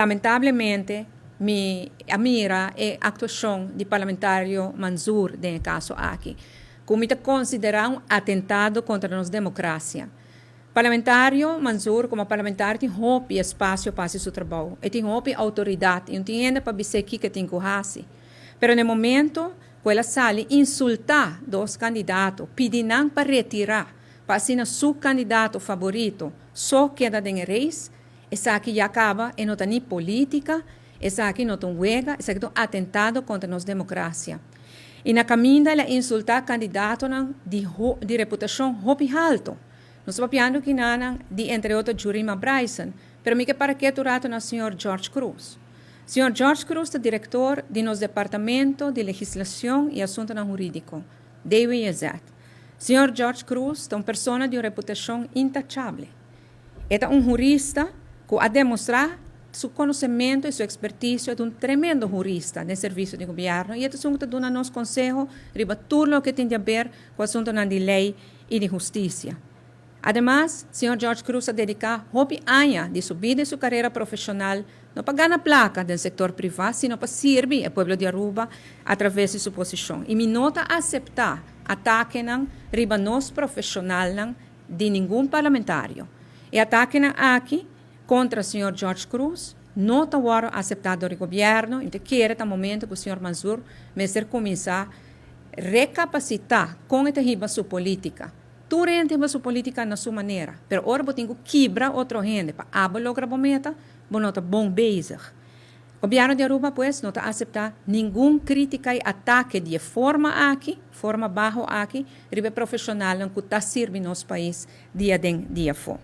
Lamentablemente, mi a mira e actuacion di parlamentario Mansur den e caso aki, cu mi ta considera un atentado contra nos democracia. Parlamentario Mansur, como parlamentario, tin hopi espacio pa haci su trabou. E tin hopi autoridad y no tin hende pa bis'e kico e tin cu haci. Pero na momento cu el a sali insulta dos candidato, pidi nan pa retira, pa asina su candidato favorito so keda den e race, esaki ya caba e no ta ni politica, esaki no ta un wega, esaki ta un atentado contra nos democracia. Y na caminda el a insulta candidatonan di reputacion hopi halto. Nos ta papiando kinanan di entre otro Jurima Bryson, pero mi ke para ketu rato na señor George Cruz. Señor George Cruz ta director di nos Departamento di Legislacion y Asuntonan Huridico, DWZ. Señor George Cruz ta un persona di un reputacion intachable. E ta un hurista cu a demostra su conocemento y su experticio, e ta un tremendo hurista den servicio di gobierno y e ta esun cu ta duna nos conseho riba tur loke tin di haber cu asuntonan di ley y di husticia. Ademas, señor George Cruz a dedica hopi aña di su bida y su carera profesional no pa gana placa den sector priva, sino pa sirbi e pueblo di Aruba a traves di su posicion. Y mi no ta acepta atakenan riba nos profesionalnan di ningun parlamentario. E atakenan aki contra señor George Cruz no ta worde acepta door di gobierno y ta kere ta momento cu señor Mansur mester cuminsa recapacita con e ta hiba su politica. Tur hende hiba su politica na su manera, pero ora bo tin cu kibra otro hende pa abo logra bo meta, bo no ta bon bezig. Gobierno di Aruba pues no ta acepta ningun critica y atake di e forma aki, forma baho aki, riba e profesionalnan cu ta sirbi nos pais dia den dia afo.